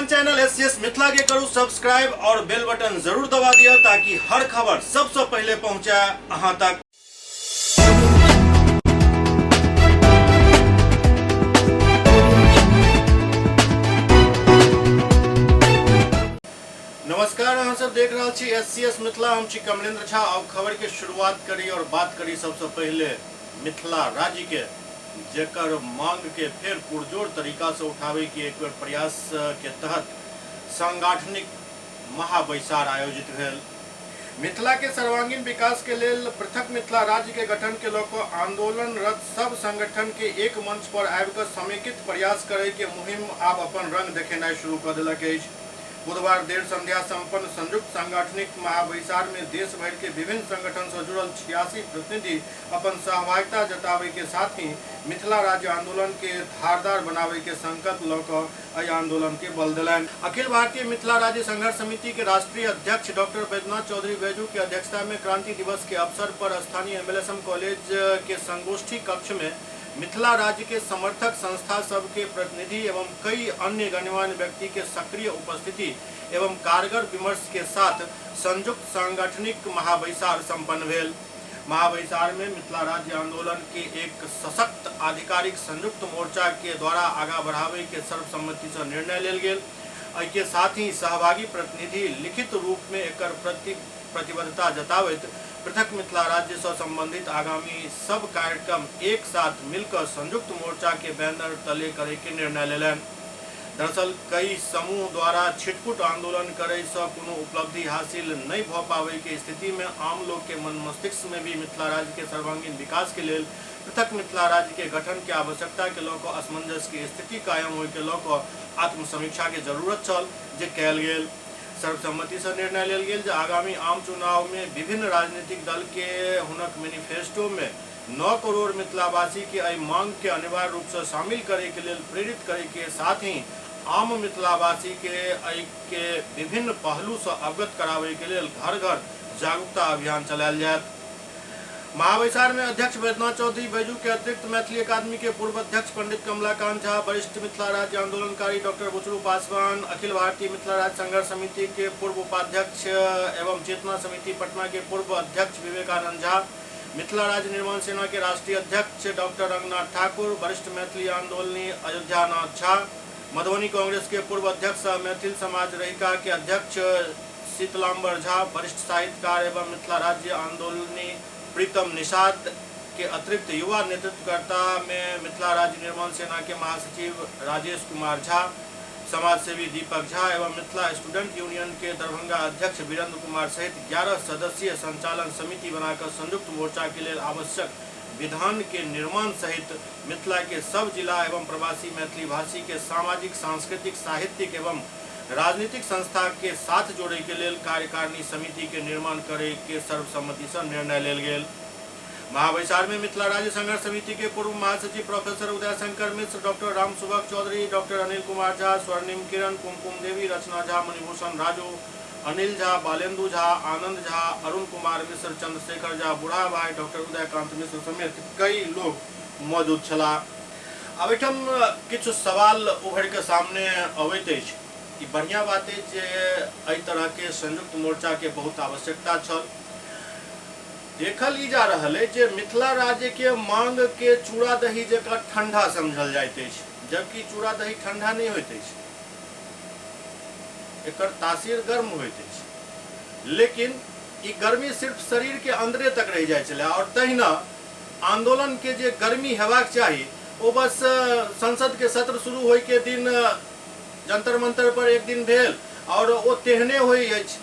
अपन channel SCS Mithila के करू सब्सक्राइब और बेल बटन जरूर दबा दिया ताकि हर खबर सबसे पहले पहुंचे अहां तक। नमस्कार, अहाँ सब देख रहा छी एससीएस मिथिला, हम छी कमलेंद्र झा। अब खबर के शुरुआत करी और बात करी सबसे पहले मिथिला राज्य के, जेकर मांग के फेर पुरजोर तरीका से उठावे के एक बेर प्रयास के तहत सांगठनिक महाबैसार आयोजित भेल। मिथिला के सर्वांगीण विकास के लेल पृथक मिथिला राज्य के गठन के लऽ कऽ आंदोलनरत सब संगठन के एक मंच पर आबि कऽ समेकित प्रयास करय के मुहिम आब अपन रंग देखेनाइ शुरू कऽ देलक अछि। बुधवार देर संध्या संपन्न संयुक्त सांगठनिक महाबैसार में देश भरि के विभिन्न संगठन से जुड़ल 86 प्रतिनिधि अपन सहभागिता जताबै के साथ ही मिथिला राज्य आंदोलन के धारदार बनाबै के संकल्प लऽ कऽ एहि आंदोलन के बल देलनि। अखिल भारतीय मिथिला राज्य संघर्ष समिति के राष्ट्रीय अध्यक्ष डॉक्टर बैद्यनाथ चौधरी बैजू के अध्यक्षता में क्रांति दिवस के अवसर पर स्थानीय एमएलएसएम कॉलेज के संगोष्ठी कक्ष में मिथिला राज्य के समर्थक संस्था सब के प्रतिनिधि एवं कई अन्य गण्यमान्य व्यक्ति के सक्रिय उपस्थिति एवं कारगर विमर्श के साथ संयुक्त सांगठनिक महाबैसार संपन्न भेल। महाबैसार में मिथिला राज्य आंदोलन के एक सशक्त आधिकारिक संयुक्त मोर्चा के द्वारा आगा बढ़ावे के सर्वसम्मति से निर्णय लेल गेल। एहि के साथ ही सहभागी प्रतिनिधि लिखित रूप में एकर प्रति प्रतिबद्धता जतावैत पृथक मिथिला राज्य से संबंधित आगामी सब कार्यक्रम एक साथ मिलकर संयुक्त मोर्चा के बैनर तले करे के निर्णय लेलनि। दरअसल कई समूह द्वारा छिटपुट आंदोलन करे से कोनो उपलब्धि हासिल नहीं भ पावे के स्थिति में आम लोग के मन मस्तिष्क में भी मिथिला राज्य के सर्वांगीण विकास के लेल पृथक मिथिला राज्य के गठन के आवश्यकता के लऽ कऽ असमंजस के स्थिति कायम होय के लऽ कऽ आत्मसमीक्षा के जरूरत छल, जे कयल गेल। सर्वसम्मति से निर्णय लेल गेल जे आगामी आम चुनाव में विभिन्न राजनीतिक दल के हुनक मैनिफेस्टो में 9 करोड़ मिथिलावासी के एहि मांग के अनिवार्य रूप से शामिल करे के लेल प्रेरित करे के साथ ही आम मिथिलावासी के एहि के विभिन्न पहलू से अवगत करावे के लेल घर घर जागरूकता अभियान चलायल जायत। महाबैसार में अध्यक्ष बैद्यनाथ चौधरी बैजू के अतिरिक्त मैथिली अकादमी के पूर्व अध्यक्ष पंडित कमलाकांत झा, वरिष्ठ मिथिला राज्य आंदोलनकारी डॉक्टर बुचरू पासवान, अखिल भारतीय मिथिला राज्य संघर्ष समिति के पूर्व उपाध्यक्ष एवं चेतना समिति पटना के पूर्व अध्यक्ष विवेकानंद झा, मिथिला राज्य निर्माण सेना के राष्ट्रीय अध्यक्ष डॉक्टर रंगनाथ ठाकुर, वरिष्ठ मैथिली आंदोलनी अयोध्यानाथ झा, मधुबनी कांग्रेस के पूर्व अध्यक्ष सह मैथिल समाज रहिका के अध्यक्ष शीतलांबर झा, वरिष्ठ साहित्यकार एवं मिथिला राज्य आंदोलनी प्रीतम निषाद के अतिरिक्त युवा नेतृत्वकर्ता में मिथिला राज्य निर्माण सेना के महासचिव राजेश कुमार झा, समाजसेवी दीपक झा एवं मिथिला स्टूडेंट यूनियन के दरभंगा अध्यक्ष वीरेंद्र कुमार सहित 11 सदस्यीय संचालन समिति बनाकर संयुक्त मोर्चा के लेल आवश्यक विधान के निर्माण सहित मिथिला के सब जिला एवं प्रवासी मैथिली भाषी के सामाजिक, सांस्कृतिक, साहित्यिक एवं राजनीतिक संस्था के साथ जोड़े के लेल कार्यकारिणी समिति के निर्माण करे के सर्वसम्मति से निर्णय लेल गेल। महाबैसार में मिथिला राज्य संघर्ष समिति के पूर्व महासचिव professor Uday Shankar Mishra, doctor Ram Subhag Chaudhary, doctor Anil Kumar Jha, स्वर्णिम किरण, कुमकुम देवी, रचना झा, मणिभूषण राजू, अनिल झा, बालेंदु झा, आनंद झा, अरुण कुमार मिश्र, चंद्रशेखर झा, बूढ़ा भाई, डॉक्टर उदयकांत मिश्र समेत कई लोग मौजूद छलाह। आब एहिठाम किछु सवाल उभरि के सामने अबैत अछि। ई बढ़िया बात अछि जे एहि तरह के संयुक्त मोर्चा के बहुत आवश्यकता छल। देखल ई जा रहल अछि जे मिथिला राज्य के मांग के चूड़ा दही जकाँ ठंडा समझल जाइत अछि, जबकि चूड़ा दही ठंडा नहि होइत अछि, एकर तासीर गर्म होइत अछि। लेकिन ई गर्मी सिर्फ शरीर के अंदरे तक रहि जाइत छलै और तहिना आंदोलन के जे गर्मी हेबाक चाही ओ बस संसद के सत्र शुरू होय के दिन जंतर मंतर पर एक दिन भेल और ओ तेहने होइ अछि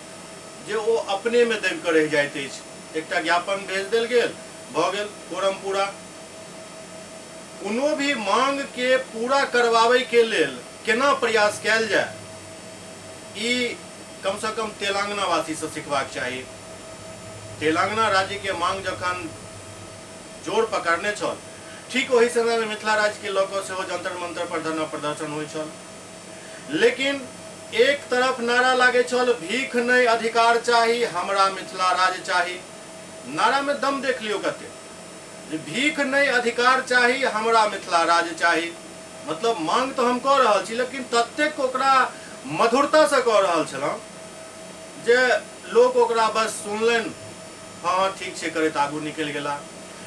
जे ओ अपने में दबि कऽ रहि जाइत अछि। एकटा ज्ञापन भेज देल गेल, भऽ गेल कोरम पूरा। कोनो भी मांग के पूरा करवाबै के लेल केना प्रयास कयल जाय, ई कम से कम तेलंगाना वासी से सीखबाक चाही। तेलंगाना राज्य के मांग जखन जोर पकड़ने छल, ठीक ओही समय में मिथिला राज्य के लऽ कऽ सेहो जंतर मंतर पर धरना प्रदर्शन होइ छल। लेकिन एक तरफ नारा लागे छल, भीख नहीं अधिकार चाही, हमरा मिथिला राज्य चाही। नारा में दम देख लियो कते, जे भीख नहीं अधिकार चाही, हमरा मिथिला राज्य चाही। मतलब मांग तो हम कऽ रहल छी, लेकिन ततेक ओकरा मधुरतासँ कऽ रहल छलहुँ जे लोक ओकरा बस सुनलनि, हँ हँ ठीक छै करैत आगू निकलि गेला।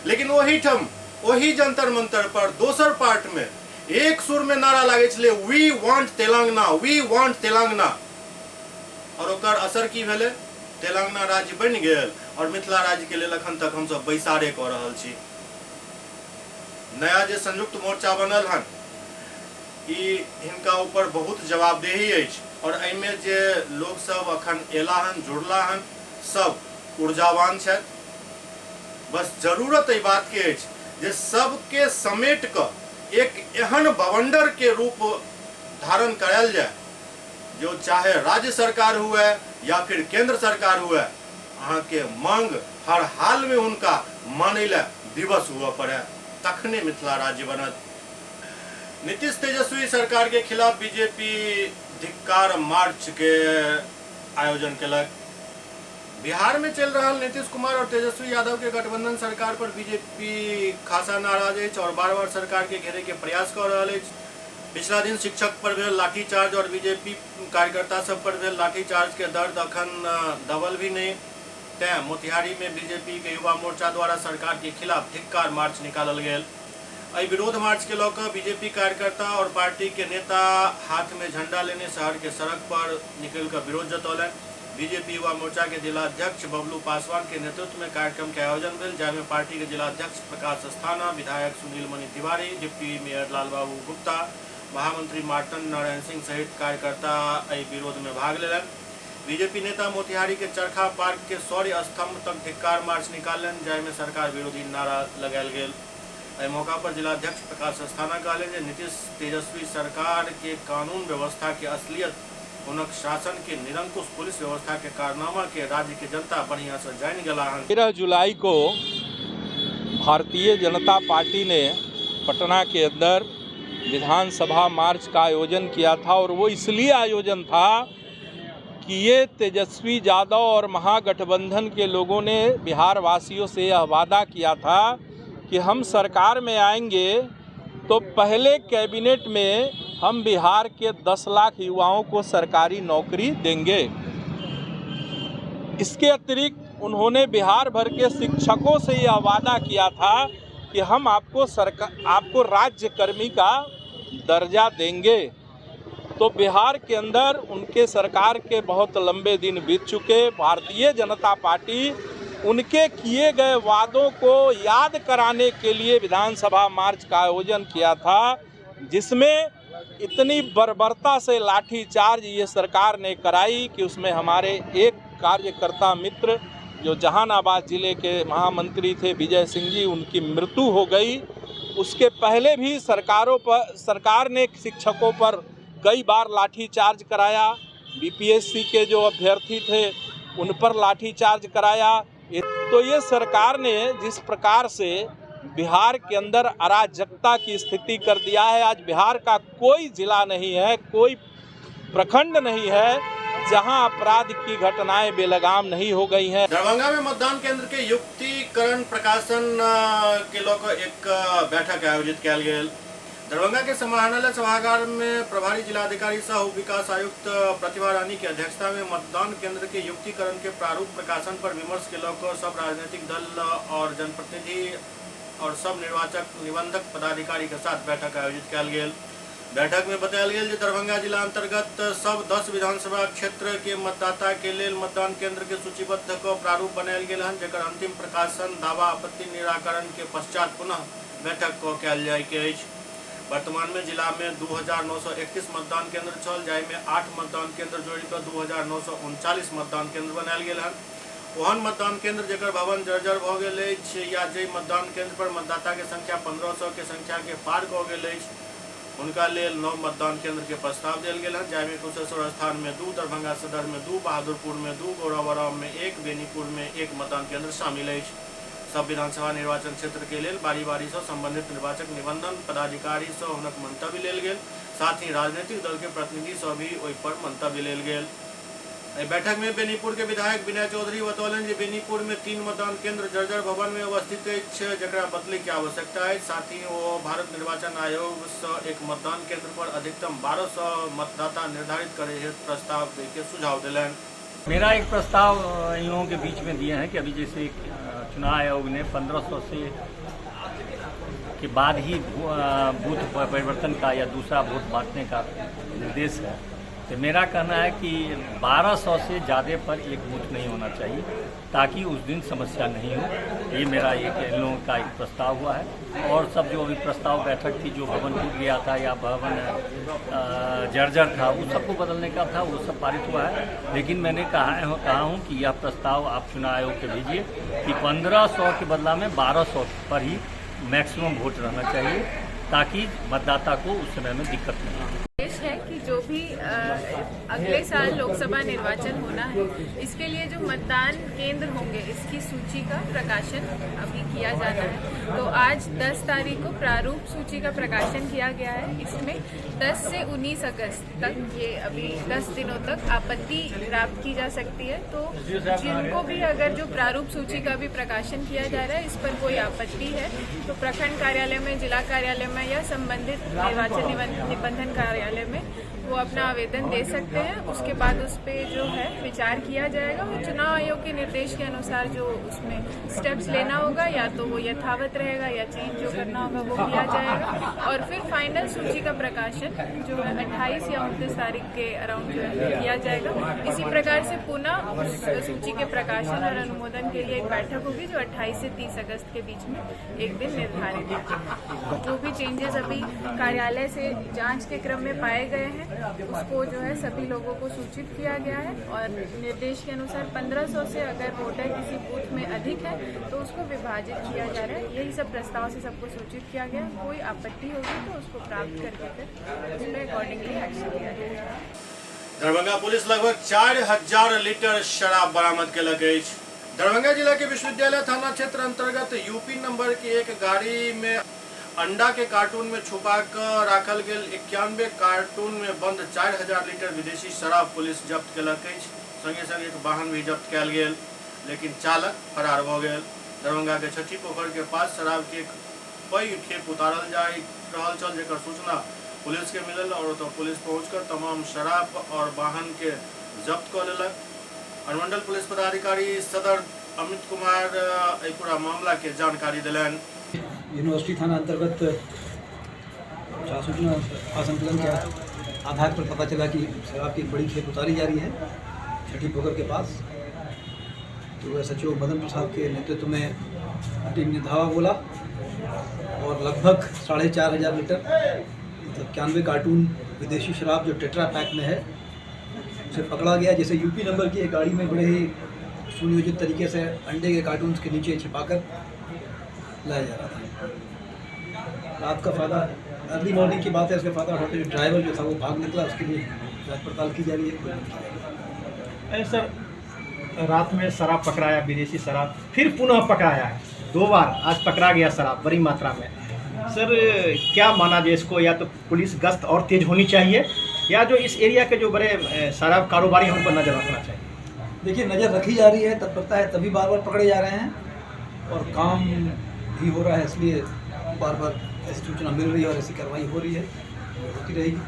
लेकिन ओहिठाम ओही जंतर मंतर पर दोसर पार्ट में एक सुर में नारा लागै छलै, we want Telangana, we want Telangana. और ओकर असर की भेलै? तेलंगाना राज्य बनि गेल और मिथिला राज्य के लेल अखन तक हमसब बैसारे कऽ रहल छी। नया जे संयुक्त मोर्चा बनल हन, ई हिनका ऊपर बहुत जवाबदेही अछि और एहिमे जे लोक सब अखन एला हन, जुड़ला हन, सब ऊर्जावान छथि। बस जरूरत एहि बात के अछि जे सबके समेट कऽ एक एहन बवंडर के रूप धारण करायल जाय जो चाहे राज्य सरकार हुए या फिर केंद्र सरकार हुए, अहाँके मांग हर हाल में हुनका मानै लए विवश हुअ पड़े, तखने मिथिला राज्य बनत। नीतीश तेजस्वी सरकार के खिलाफ बीजेपी धिक्कार मार्च के आयोजन केलक। बिहार में चलि रहल नीतीश कुमार और तेजस्वी यादव के गठबंधन सरकार पर बीजेपी खासा नाराज अछि और बार बार सरकार के घेरे के प्रयास कऽ रहल अछि। पिछला दिन शिक्षक पर भेल लाठीचार्ज और बीजेपी कार्यकर्ता सब पर भेल लाठीचार्ज के दर्द अखन दबल भी नहीं, तैं मोतिहारी में बीजेपी के युवा मोर्चा द्वारा सरकार के खिलाफ धिक्कार मार्च निकालल गेल। एहि विरोध मार्च के लऽ कऽ बीजेपी कार्यकर्ता और पार्टी के नेता हाथ में झंडा लेने शहर के सड़क पर निकलि कऽ विरोध जतौलनि। बीजेपी युवा मोर्चा के जिलाध्यक्ष बबलू पासवान के नेतृत्व में कार्यक्रम के आयोजन भेल, जाहिमे पार्टी के जिलाध्यक्ष प्रकाश अस्थाना, विधायक सुनील मणि तिवारी, डिप्टी मेयर लालबाबू गुप्ता, महामंत्री मार्तन नारायण सिंह सहित कार्यकर्ता एहि विरोध में भाग लेलनि। बीजेपी नेता मोतिहारी के चरखा पार्क के शौर्य स्तंभ तक धिक्कार मार्च निकाललनि, जाहिमे सरकार विरोधी नारा लगायल गेल। एहि मौका पर जिलाध्यक्ष प्रकाश अस्थाना कहलनि जे नीतीश तेजस्वी सरकार के कानून व्यवस्था के असलियत, हुनक शासन के निरंकुश पुलिस व्यवस्था के कारनामा के राज्य के जनता बढ़िया से जान गला हन। 13 जुलाई को भारतीय जनता पार्टी ने पटना के अंदर विधानसभा मार्च का आयोजन किया था और वो इसलिए आयोजन था कि ये तेजस्वी यादव और महागठबंधन के लोगों ने बिहार वासियों से यह वादा किया था कि हम सरकार में आएंगे तो पहले कैबिनेट में हम बिहार के 10 लाख युवाओं को सरकारी नौकरी देंगे। इसके अतिरिक्त उन्होंने बिहार भर के शिक्षकों से यह वादा किया था कि हम आपको राज्यकर्मी का दर्जा देंगे। तो बिहार के अंदर उनके सरकार के बहुत लंबे दिन बीत चुके। भारतीय जनता पार्टी उनके किए गए वादों को याद कराने के लिए विधानसभा मार्च का आयोजन किया था, जिसमें इतनी बर्बरता से लाठीचार्ज ये सरकार ने कराई कि उसमें हमारे एक कार्यकर्ता मित्र जो जहानाबाद जिले के महामंत्री थे विजय सिंह जी, उनकी मृत्यु हो गई। उसके पहले भी सरकार ने शिक्षकों पर कई बार लाठीचार्ज कराया, बीपीएससी के जो अभ्यर्थी थे उन पर लाठीचार्ज कराया। तो ये सरकार ने जिस प्रकार से बिहार के अंदर अराजकता की स्थिति कर दिया है, आज बिहार का कोई जिला नहीं है, कोई प्रखंड नहीं है जहां अपराध की घटनाएं बेलगाम नहीं हो गई हैं। दरभंगा में मतदान केंद्र के युक्तिकरण प्रकाशन के लऽ कऽ एक बैठक आयोजित कयल गेल। दरभंगा के समाहरणालय सभागार में प्रभारी जिलाधिकारी सह उप विकास आयुक्त प्रतिभा रानी के अध्यक्षता में मतदान केंद्र के युक्तिकरण के प्रारूप प्रकाशन पर विमर्श के लऽ कऽ सब राजनीतिक दल और जनप्रतिनिधि और सब निर्वाचक निबंधक पदाधिकारी के साथ बैठक आयोजित कयल गेल। बैठक में बतायल गेल जे दरभंगा जिला अंतर्गत सब 10 विधानसभा क्षेत्र के मतदाता के लेल मतदान केंद्र के सूचीबद्ध क प्रारूप बनायल गेल हन, जकर अंतिम प्रकाशन दावा आपत्ति निराकरण के पश्चात पुनः बैठक क कयल जाय के अछि। वर्तमान में जिला में 2931 मतदान केंद्र छल, जाहि में 8 मतदान केंद्र जोड़ि क 2939 मतदान केंद्र बनायल गेल हन। ओहन मतदान केंद्र जकर भवन जर्जर भ गेल अछि या जाहि मतदान केंद्र पर मतदाता के संख्या 1500 के संख्या के पार क गेल अछि, हुनका लेल 9 मतदान केंद्र के प्रस्ताव देल गेल हन, जाहिमे कुशेश्वर स्थान में 2, दरभंगा सदर में 2, बहादुरपुर में 2, गौरवराम में 1, बेनीपुर में 1 मतदान केंद्र शामिल अछि। सब विधानसभा निर्वाचन क्षेत्र के लेल बारी बारी से संबंधित निर्वाचक निबंधन पदाधिकारी से हुनक मंतव्य लेल गेल, साथ ही राजनीतिक दल के प्रतिनिधि से भी ओहि पर मंतव्य लेल गेल। एहि बैठक में बेनीपुर के विधायक विनय चौधरी बतौलनि जे बेनीपुर में 3 मतदान केंद्र जर्जर भवन में अवस्थित अछि, जकरा बदले के आवश्यकता अछि। साथ ही ओ भारत निर्वाचन आयोग स एक मतदान केंद्र पर अधिकतम 1200 मतदाता निर्धारित करे हेतु प्रस्ताव दै के सुझाव देलनि। मेरा एक प्रस्ताव इन लोगों के बीच में दिए हैं कि अभी जैसे चुनाव आयोग ने 1500 से के बाद ही बूथ परिवर्तन का या दूसरा वोट बांटने का निर्देश है, तो मेरा कहना है कि 1200 से ज़्यादा पर एक बूथ नहीं होना चाहिए ताकि उस दिन समस्या नहीं हो। ये मेरा एक इन लोगों का एक प्रस्ताव हुआ है। और सब जो अभी प्रस्ताव बैठक थी, जो भवन टूट गया था या भवन जर्जर था, उस सबको बदलने का था, वो सब पारित हुआ है। लेकिन मैंने कहा हूँ कि यह प्रस्ताव आप चुनाव आयोग के भेजिए कि 1500 के बदला में 1200 पर ही मैक्सिमम वोट रहना चाहिए ताकि मतदाता को उस समय में दिक्कत नहीं हो। है कि जो भी अगले साल लोकसभा निर्वाचन होना है, इसके लिए जो मतदान केंद्र होंगे इसकी सूची का प्रकाशन अभी किया जाना है। तो आज 10 तारीख को प्रारूप सूची का प्रकाशन किया गया है। इसमें 10 से 19 अगस्त तक, ये अभी 10 दिनों तक आपत्ति प्राप्त की जा सकती है। तो जिनको भी अगर जो प्रारूप सूची का भी प्रकाशन किया जा रहा है इस पर कोई आपत्ति है तो प्रखंड कार्यालय में, जिला कार्यालय में या संबंधित निर्वाचन निबंधन कार्यालय में वो अपना आवेदन दे सकते हैं। उसके बाद उस पर जो है विचार किया जाएगा और चुनाव आयोग के निर्देश के अनुसार जो उसमें स्टेप्स लेना होगा, या तो वो यथावत रहेगा या चेंज जो करना होगा वो किया जाएगा। और फिर फाइनल सूची का प्रकाशन जो है 28 या 29 तारीख के अराउंड जो है किया जाएगा। इसी प्रकार से पुनः उस सूची के प्रकाशन और अनुमोदन के लिए एक बैठक होगी जो 28 से 30 अगस्त के बीच में एक दिन निर्धारित है। जो भी चेंजेस अभी कार्यालय से जाँच के क्रम में पाए गए हैं उसको जो है सभी लोगों को सूचित किया गया है और निर्देश के अनुसार 1500 से अगर वोटर किसी बूथ में अधिक है तो उसको विभाजित किया जा रहा है। यही सब प्रस्ताव से सबको सूचित किया गया। कोई आपत्ति होगी तो उसको प्राप्त करके फिर उस पर अकॉर्डिंगली एक्शन लिया जाएगा। दरभंगा पुलिस लगभग 4000 लीटर शराब बरामद केलक अछि। दरभंगा जिला के विश्वविद्यालय थाना क्षेत्र अंतर्गत यूपी नंबर की एक गाड़ी में अंडा के कार्टून में छुपा कर राखल गेल 91 कार्टून में बंद 4000 लीटर विदेशी शराब पुलिस जब्त केलक अछि। संगे संग एक वाहन भी जब्त कयल गेल, लेकिन चालक फरार भऽ गेल। दरभंगा के छठी पोखर के पास शराब के एक पैघ खेप उतारल जा रहल छल, जेकर सूचना पुलिस के मिलल और ओतऽ पुलिस पहुंचकर तमाम शराब और वाहन के जब्त कऽ लेलक। अनुमंडल पुलिस पदाधिकारी सदर अमित कुमार एहि पूरा मामला के जानकारी देलनि। यूनिवर्सिटी थाना अंतर्गत सूचना असंकलन के आधार पर पता चला कि शराब की एक बड़ी खेप उतारी जा रही है छठी पोखर के पास। तो एस एच ओ मदन प्रसाद के नेतृत्व में टीम ने धावा बोला और लगभग 4500 लीटर मतलब 91 कार्टून विदेशी शराब जो टेट्रा पैक में है उसे पकड़ा गया, जिसे यूपी नंबर की एक गाड़ी में बड़े ही सुनियोजित तरीके से अंडे के कार्टून के नीचे छिपाकर लाया जा रहा था। रात का फ़ायदा, अर्ली मॉर्निंग की बात है, उसका फ़ायदा उठाते हुए ड्राइवर जो था वो भाग निकला। उसके लिए जाँच पड़ताल की जा रही है। अरे सर, रात में शराब पकड़ाया, विदेशी शराब फिर पुनः पकड़ाया है, 2 बार आज पकड़ा गया शराब बड़ी मात्रा में। सर क्या माना जाए इसको? या तो पुलिस गश्त और तेज होनी चाहिए या जो इस एरिया के जो बड़े शराब कारोबारी हैं उन पर नज़र रखना चाहिए। देखिए, नज़र रखी जा रही है, तत्परता है, तभी बार बार पकड़े जा रहे हैं और काम भी हो रहा है, इसलिए बार बार ऐसी सूचना मिल रही है और ऐसी कार्रवाई हो रही है, होती रहेगी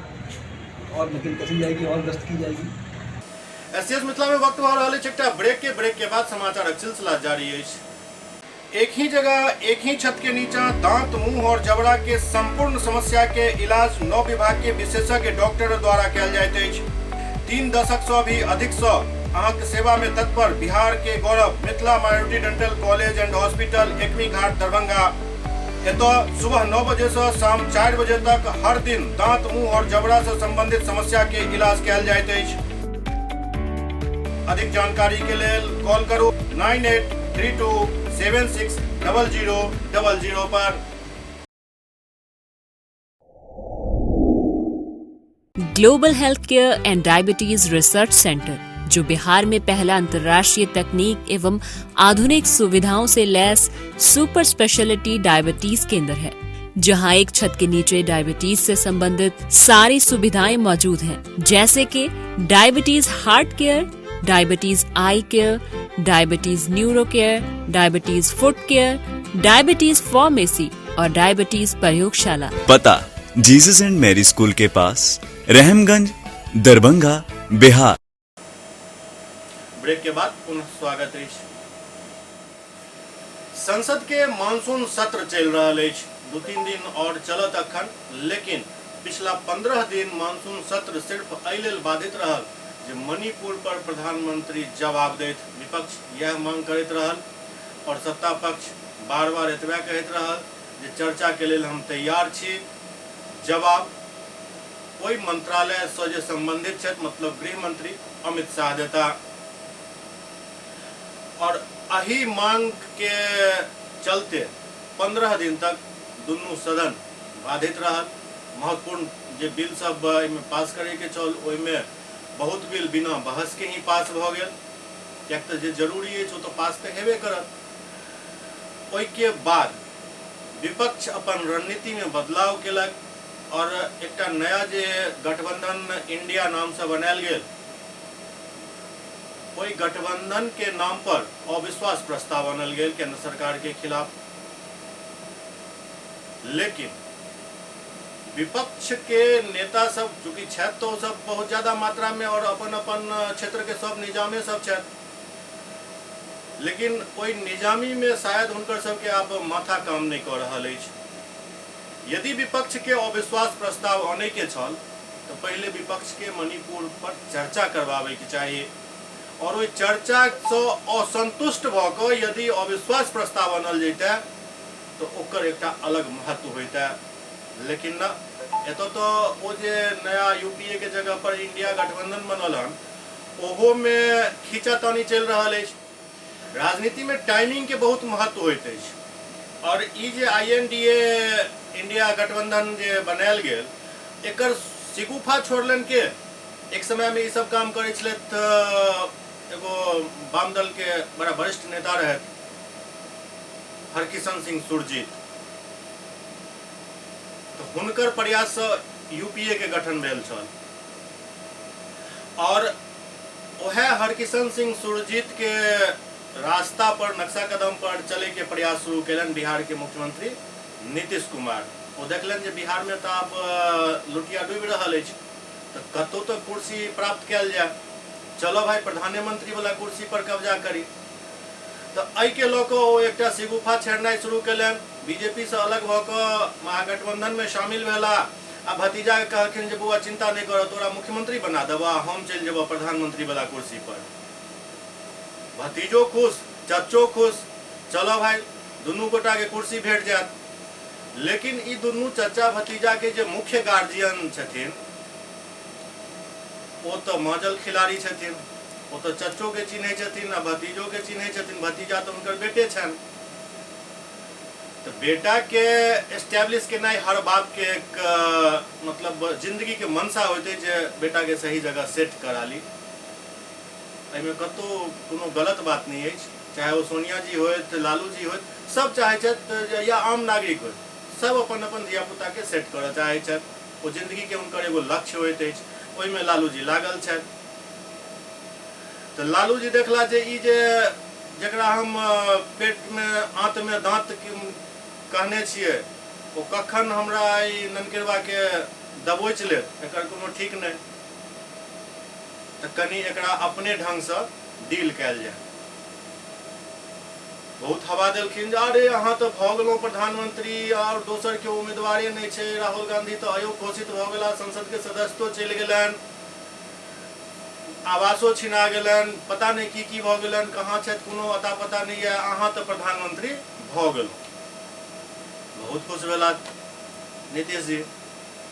और नकेल कसी जाएगी और गश्त की जाएगी। एससीएस मिथिला में वक्त भऽ रहल अछि एकटा ब्रेक के। ब्रेक के बाद समाचारक सिलसिला जारी अछि। एक ही जगह एक ही छत के नीचा दांत, मुंह और जबड़ा के संपूर्ण समस्या के इलाज 9 विभाग के विशेषज्ञ डॉक्टर द्वारा कयल जाइत अछि। 3 दशक से भी अधिक से अहाँके सेवा में तत्पर बिहार के गौरव Mithila minority dental college and hospital, Ekmi Ghat, Darbhanga. एतऽ सुबह 9 बजे से शाम 4 बजे तक हर दिन दांत, मुंह और जबड़ा से संबंधित समस्या के इलाज कयल जाइत अछि। अधिक जानकारी के लेल कॉल करू 9832 7600 00 पर। Global health care and diabetes research centre, जो बिहार में पहला अंतर्राष्ट्रीय तकनीक एवं आधुनिक सुविधाओं से लैस सुपर स्पेशलिटी डायबिटीज केंद्र है, जहां एक छत के नीचे डायबिटीज से संबंधित सारी सुविधाएं मौजूद हैं, जैसे कि diabetes heart care, Diabetes eye care, diabetes neuro care, diabetes foot care, diabetes pharmacy और डायबिटीज प्रयोगशाला। पता जीसस एंड मैरी स्कूल के पास, रहमगंज, दरभंगा, बिहार। ब्रेक के बाद पुनः स्वागत अछि। संसद के मानसून सत्र चलि रहल अछि। 2-3 दिन और चलत अखन, लेकिन पिछला 15 दिन मानसून सत्र सिर्फ एहि लेल बाधित रहल जे मणिपुर पर प्रधानमंत्री जवाब दैत। विपक्ष यह मांग करैत रहल और सत्ता पक्ष बार बार एतबे कहैत रहल जे चर्चा के लेल हम तैयार छी, जवाब ओहि मंत्रालय से जे संबंधित छथि, मतलब गृह मंत्री अमित शाह देता। और एहि मांग के चलते 15 दिन तक दुनू सदन बाधित रहल। महत्वपूर्ण जे बिल सब एहिमे पास करैके छल ओहिमे बहुत बिल बिना बहस के ही पास भऽ गेल, किएक तऽ जे जरूरी अछि ओ तऽ पास तऽ हेबे करत। ओहिके बाद विपक्ष अपन रणनीतिमे बदलाव केलक और एकटा नया जे गठबंधन इंडिया नामसँ बनायल गेल, ओहि गठबंधन के नाम पर अविश्वास प्रस्ताव आनल गेल केंद्र सरकार के खिलाफ। लेकिन विपक्ष के नेता सब चूँकि छथि तो सब बहुत ज्यादा मात्रा में और अपन अपन क्षेत्र के सब निजामे सब छथि, लेकिन ओहि निजामी में शायद हुनकर सबके आब माथा काम नहीं कऽ रहल अछि। यदि विपक्ष के अविश्वास प्रस्ताव आनै के छल तो पहले विपक्ष के मणिपुर पर चर्चा करवावे के चाही और ओहि चर्चा से असंतुष्ट भऽ कऽ यदि अविश्वास प्रस्ताव आनल जैते तो ओकर एकटा अलग महत्व होइते। लेकिन न एतऽ तऽ ओ जे नया यूपीए के जगह पर इंडिया गठबंधन बनल हन, ओहो में खींचातानी चलि रहल अछि। राजनीति में टाइमिंग के बहुत महत्व होइत अछि और ई जे INDA India गठबंधन जे बनायल गेल, एकर सिगुफा छोड़लनि के एक समय में ई सब काम करै छलथि एगो वाम दल के बड़ा वरिष्ठ नेता रहथि हरकिशन सिंह सुरजीत, तो हुनकर प्रयास से यूपीए के गठन भेल छल और वह हरकिशन सिंह सुरजीत के रास्ता पर नक्शा कदम पर चले के प्रयास शुरू केलनि बिहार के मुख्यमंत्री नीतीश कुमार। ओ देखलनि जे बिहार में तो आब लुटिया डूबि रहल अछि, तो कतौ तो कुर्सी प्राप्त कयल जाय, चलो भाई प्रधानमंत्री वाला कुर्सी पर कब्जा करी। तो एहि के लऽ कऽ ओ एकटा सिगुफा छेड़नाइ शुरू केलनि, बीजेपी से अलग भऽ कऽ महागठबंधन में शामिल भेला आ भतीजा के कहलखिन जे बौआ चिंता नहीं कर, तोरा मुख्यमंत्री बना देबा, हम चलि जेबऽ प्रधानमंत्री वाला कुर्सी पर। भतीजो खुश, चच्चो खुश, चलो भाई दुनू गोटा के कुर्सी भेट जायत। लेकिन ई दुनू चच्चा भतीजा के जे मुख्य गार्जियन छथिन ओ तऽ माजल खिलाड़ी छथिन, ओ तऽ चच्चो के चिन्है छथिन आ भतीजो के चिन्है छथिन, भतीजा तऽ हुनकर बेटे छनि। तऽ बेटा के एस्टेब्लिश केनाइ हर बाप के एक मतलब जिंदगी के मनसा होइत अछि जे बेटा के सही जगह सेट करा ली। एहिमे कतहु कोनो गलत बात नहि अछि, चाहे ओ सोनिया जी होथि, लालू जी होथि, सब चाहै छथि जे, या आम नागरिक होथि, सब अपन अपन धियापुता के सेट करऽ चाहै छथि। ओ जिंदगी के हुनकर एगो लक्ष्य होइत अछि, ओहिमे लालू जी लागल छथि। तऽ लालू जी देखला जे ई जे जकरा हम पेटमे आंतमे दांत कहने छियै ओ कखन हमरा ई ननकिरबाके दबोचि लेत एकर कोनो ठीक नहि, तऽ कनि एकरा अपने ढंगसँ डील कयल जाय। बहुत हवा देलखिन जे अरे अहाँ तऽ भऽ गेलहुँ प्रधानमंत्री और दोसर केओ उम्मीदवारे नहि छै, राहुल गांधी तऽ अयोग्य घोषित भऽ गेला, संसद के सदस्यो चलि गेलनि, आवासो छिना गेलनि, पता नहि की की भऽ गेलनि, कहाँ छथि कोनो अता पता नहि यऽ, अहाँ तऽ प्रधानमंत्री भऽ गेलहुँ। बहुत खुश भेला नीतीश जी,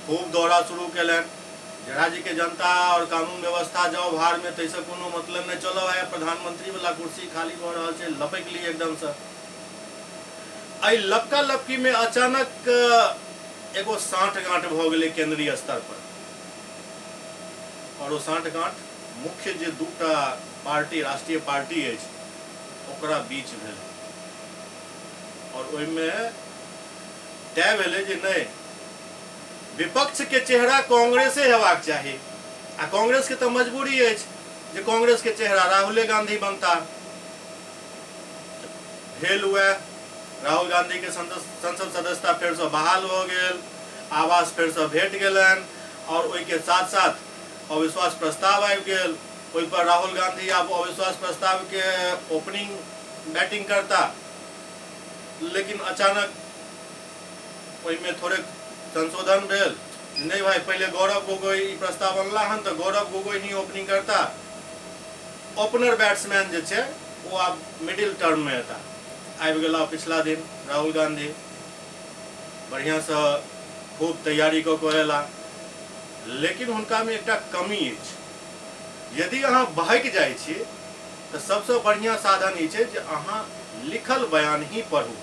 खूब दौरा शुरू केलनि। राज्य के जनता और कानून व्यवस्था जाओ भार में, ताहिसँ कोनो मतलब नहि, चलो है प्रधानमंत्री वाला कुर्सी खाली भऽ रहल छै, लपकि ली एकदमसँ। एहि लपका लपकी में अचानक एगो साँठ गाँठ भऽ गेलै केंद्रीय स्तर पर और ओ साँठ गाँठ मुख्य जे दूटा पार्टी राष्ट्रीय पार्टी अछि ओकरा बीच भेलै और ओहिमे तय भेलै जे नहि, विपक्ष के चेहरा कांग्रेसे हेबाक चाही आ कांग्रेस के तऽ मजबूरी अछि जे कांग्रेस के चेहरा राहुले गांधी बनता। भेल वएह, राहुल गांधी के संसद सदस्यता फेरसँ बहाल भऽ गेल, आवास फेरसँ भेट गेलनि और ओहिके साथ साथ अविश्वास प्रस्ताव आबि गेल। ओहि पर राहुल गांधी आब अविश्वास प्रस्ताव के ओपनिंग बैटिंग करता, लेकिन अचानक ओहिमे थोड़े संशोधन भेल। नहीं भाई, पहले गौरव गोगोई ई प्रस्ताव अनला हन तऽ गौरव गोगोई ही ओपनिंग करता, ओपनर बैट्समैन जे छै ओ आब मिडिल टर्म में एता। आबि गेला पिछला दिन राहुल गांधी, बढ़ियासँ खूब तैयारी कऽ कऽ अयला, लेकिन हुनकामे एकटा कमी अछि। यदि अहाँ बहकि जाइ छी तऽ सबसँ बढ़िआँ साधन ई छै जे अहाँ लिखल बयान ही पढ़ू।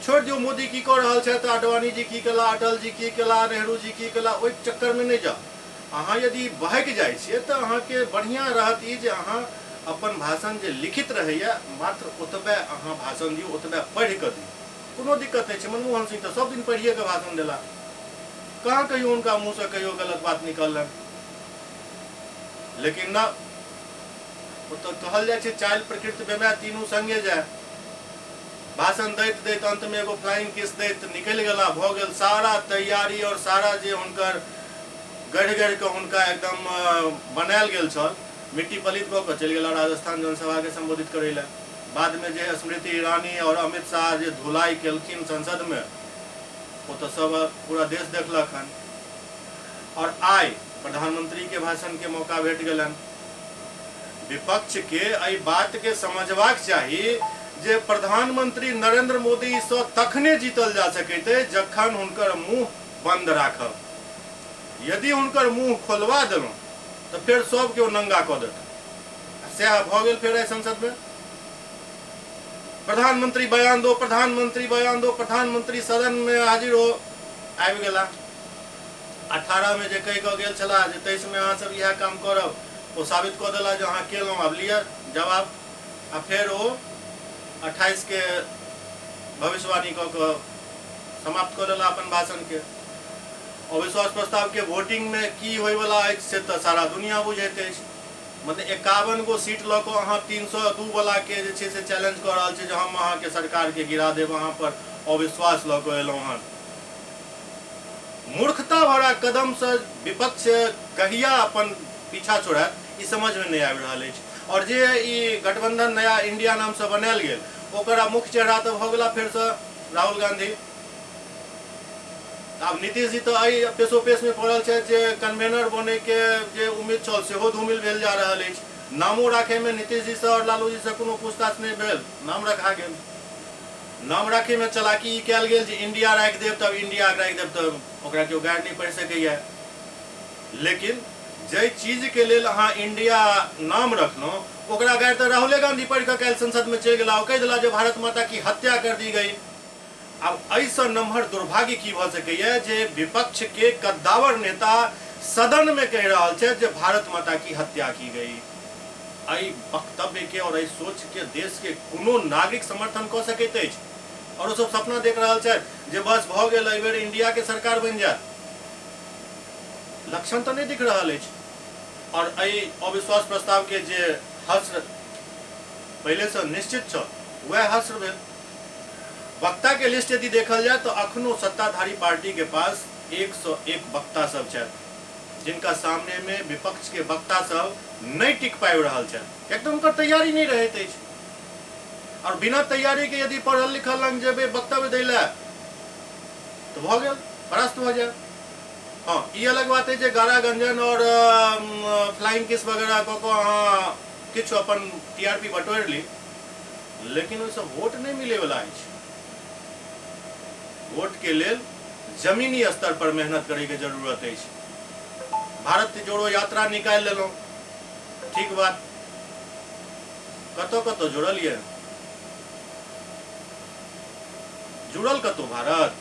छोड़ि दियौ मोदी की कऽ रहल छथि, आडवाणी जी की केला, अटल जी की केला, नेहरू जी की केला, ओहि चक्करमे नहि जाउ। अहाँ यदि बहकि जाइ छियै तऽ अहाँके बढ़िआँ रहत ई जे अहाँ अपन भाषण जे लिखित रहैए मात्र ओतबे अहाँ भाषण दियौ, ओतबे पढ़ि कऽ दियौ, कोनो दिक्कत नहि छै। मनमोहन सिंह तऽ सब दिन पढ़िए कऽ भाषण देला, कहाँ कहियो हुनका मुँहसँ कहियो गलत बात निकललनि। लेकिन न, ओ तऽ कहल जाइ छै चालि प्रकृति बेमाय तीनू संगे जाय। भाषण दैत दैत अंतमे एगो फ्लाइंग किस दैत निकलि गेला। भऽ गेल सारा तैयारी और सारा जे हुनकर गढ़ि गढ़ि कऽ हुनका एकदम बनायल गेल छल, मिट्टी पलित कऽ कऽ चलि गेला राजस्थान जनसभाके सम्बोधित करै लए। बादमे जे स्मृति ईरानी और अमित शाह जे धुलाई केलखिन संसदमे, ओ तऽ सब पूरा देश देखलक हन। और आइ प्रधानमंत्री के भाषण के मौका भेट गेलनि। विपक्ष के एहि बात के समझबाक चाही जे प्रधानमंत्री नरेंद्र मोदी सँ तखने जीतल जा सकैत अछि जखन हुनकर मुंह बंद राखब। यदि हुनकर मुंह खोलवा देलहुँ तऽ फेर सब केओ नंगा कऽ देता। सएह भऽ गेल फेर आइ संसद में। प्रधानमंत्री बयान दो, प्रधानमंत्री बयान दो, प्रधानमंत्री सदन में हाजिर हो, आबि गेला। 18 में जे कहि कऽ गेल छलाह जे 23 में अहाँ सब इएह काम करब, ओ साबित कऽ देला जे अहाँ केलहुँ, आब लिअ जवाब। आ फेर ओ 28 के भविष्यवाणी कऽ कऽ समाप्त कऽ देला अपन भाषण के। अविश्वास प्रस्ताव के वोटिंग में की होइवला अछि से तऽ सारा दुनिया बुझैत अछि। मतलब 51 गो सीट लऽ कऽ अहाँ 302 वाला के जे छै से चैलेंज कऽ रहल छी जे हम अहाँके सरकार के गिरा देब, अहाँ पर अविश्वास लऽ कऽ एलहुँ हन। मूर्खता भरा कदम से विपक्ष कहिया अपन पीछा छोड़ायत ई समझ में नहीं आबि रहल अछि। और जे ई गठबंधन नया इंडिया नाम से बनायल गेल, ओकर आब मुख्य चेहरा तऽ भऽ गेला फेरसँ राहुल गांधी। आब नीतीश जी तऽ एहि पेशोपेश में पड़ल छथि जे कन्वेनर बने के जे उम्मीद छल सेहो धूमिल भेल जा रहल अछि। नामो राखे में नीतीश जी से और लालू जी से कोनो पूछताछ नहीं भेल, नाम रखा गेल। नाम राखे में चलाकी ई कयल गेल जे इंडिया राखि देब तब इंडिया राखि देब तऽ ओकरा केओ गारि नहीं पढ़ि सकैए। लेकिन जाहि चीज के लेल अहाँ इंडिया नाम रखलहुँ ओकरा गारि तऽ राहुले गांधी पढ़ि कऽ काल्हि संसद में चलि गेला, ओ कहि देला जे भारत माता की हत्या कर दी गई। आब एहिसँ नम्हर दुर्भाग्य की भऽ सकैए जे विपक्ष के कद्दावर नेता सदन में कहि रहल छथि जे भारत माता की हत्या की गई। एहि वक्तव्य के और एहि सोच के देश के कोनो नागरिक समर्थन कऽ सकैत अछि? और ओ सब सपना देख रहल छथि जे बस भऽ गेल एहि बेर इंडिया के सरकार बनि जायत। लक्षण तऽ नहि दिख रहल अछि। और एहि अविश्वास प्रस्ताव के जे हस्र पहिलेसँ निश्चित छल वएह हस्र भेल। वक्ता के लिस्ट यदि देखल जाय तो अखनो सत्ताधारी पार्टी के पास 101 वक्ता सब छथि, जिनका सामने में विपक्ष के वक्ता सब नहीं टिक पाबि रहल छथि, किएक तऽ हुनकर तैयारी नहीं रहैत अछि। और बिना तैयारी के यदि पढ़ल लिखल लग जेबै वक्तव्य दै लए तऽ भऽ गेल, परास्त भऽ जायब। हाँ, ई अलग बात है जे गारा गंजन और फ्लाइंग किस वगैरह कऽ कऽ अहाँ किछु अपन टीआरपी बटोरि ली, लेकिन ओहिसँ वोट नहि मिलैवला अछि। वोट के लेल जमीनी स्तर पर मेहनत करैके जरूरत अछि। भारत जोड़ो यात्रा निकालि लेलहुँ, ठीक बात, कतऽ कतऽ जुड़ल ये, जुड़ल कतौ भारत?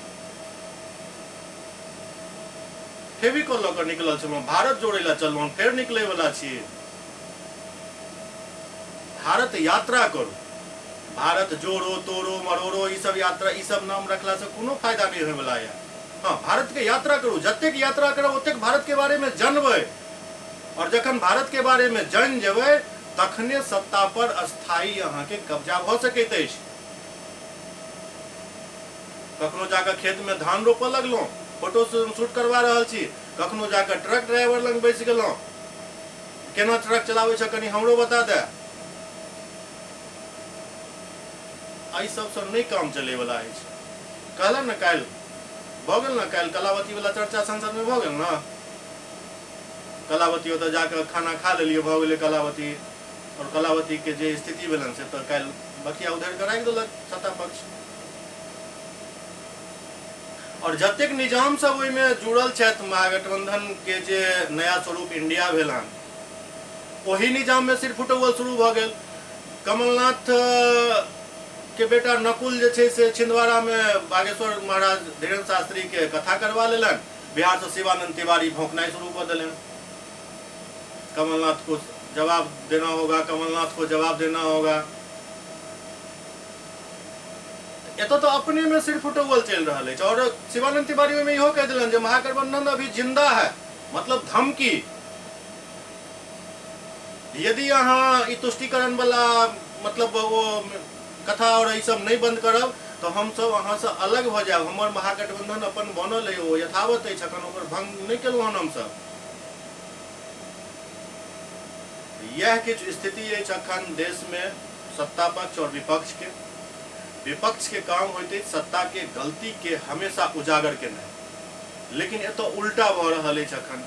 फेविकॉल लऽ कऽ निकलल छलहुँ, भारत जोड़ै लए चललहुँ, फेर निकलै वला छी। भारत यात्रा करू, भारत जोड़ो तोड़ो मरोड़ो ई सब यात्रा, ई सब नाम रखला से कोनो फायदा नहीं होय वाला है। हाँ, भारत के यात्रा करू, जतेक यात्रा करब ओतेक भारत के बारे में जानबै, और जखन भारत के बारे में जानि जेबै तखने सत्ता पर स्थायी अहाँके कब्जा भऽ सकैत अछि। कखनो जाकऽ खेत में धान रोपऽ लगलहुँ, फोटो शूट करवा रहल छी, कखनो जाकऽ ट्रक ड्राइवर लग बैस गेलहुँ, केना ट्रक चलाबै छ कनि हमरो बता दे। एहि सबसँ नहि काम चलैवला अछि। कहलनि ने काल्हि भऽ गेल ने, काल्हि कलावती वाला चर्चा संसद में भऽ गेल ने। कलावती ओतऽ जाकऽ खाना खा लेलियै, भऽ गेलै कलावती। और कलावती के जे स्थिति भेलनि से तऽ काल्हि बखिया उधेड़ कऽ राखि देलक सत्ता पक्ष। और जतेक निजाम सब ओहिमे जुड़ल छथि, महागठबंधन के जे नया स्वरूप इंडिया भेल हन, ओही निजाम में सिर्फ फुटौवल शुरू भऽ गेल। कमलनाथ के बेटा नकुल जे छै से छिंदवाड़ा में बागेश्वर महाराज धीरेन्द्र शास्त्री के कथा करवा लेलनि, बिहार से शिवानंद तिवारी भौंकनाइ शुरू कऽ देलनि। कमलनाथ को जवाब देना होगा, कमलनाथ को जवाब देना होगा। एतऽ तऽ अपने में सिर्फ फुटौवल चलि रहल अछि। और शिवानंद तिवारी ओहिमे इहो कहि देलनि जे महागठबंधन अभी जिंदा है, मतलब धमकी। यदि अहाँ ई तुष्टिकरण वाला मतलब ओ कथा और ई सब नहि बंद करब तऽ हमसब अहाँसँ अलग भऽ जायब। हमर महागठबंधन अपन बनल अइ, ओ यथावत अछि, अखन ओकर भंग नहि केलहुँ हन हमसब। यह किछु स्थिति अछि अखन देश में सत्ता पक्ष और विपक्ष के। विपक्ष के काम होइत अछि सत्ता के गलती के हमेशा उजागर केनाइ, लेकिन एतऽ उल्टा भऽ रहल अछि। अखन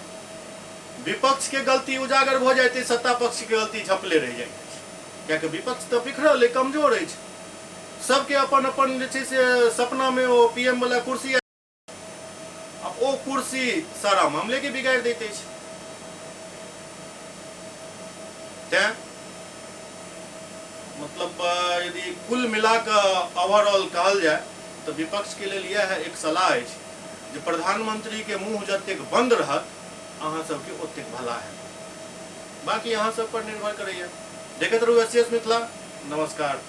विपक्ष के गलती उजागर भऽ जाइत अछि, सत्ता पक्ष के गलती झपले रहि जाइत अछि, कियाकि विपक्ष तऽ बिखरल अछि, कमजोर अछि। सबके अपन अपन जे छै से सपना में ओ पीएम वाला कुर्सी, आ ओ कुर्सी सारा मामले के बिगाड़ि दैत अछि। तैं मतलब यदि कुल मिला कऽ ओवरऑल कहल जाय तऽ विपक्ष के लेल यह एक सलाह अछि जे प्रधानमंत्री के मुंह जतेक बंद रहत अहाँ सबके ओतेक भला है, बाकी अहाँ सब पर निर्भर करैया। देखैत रहू एस सी एस मिथिला। नमस्कार।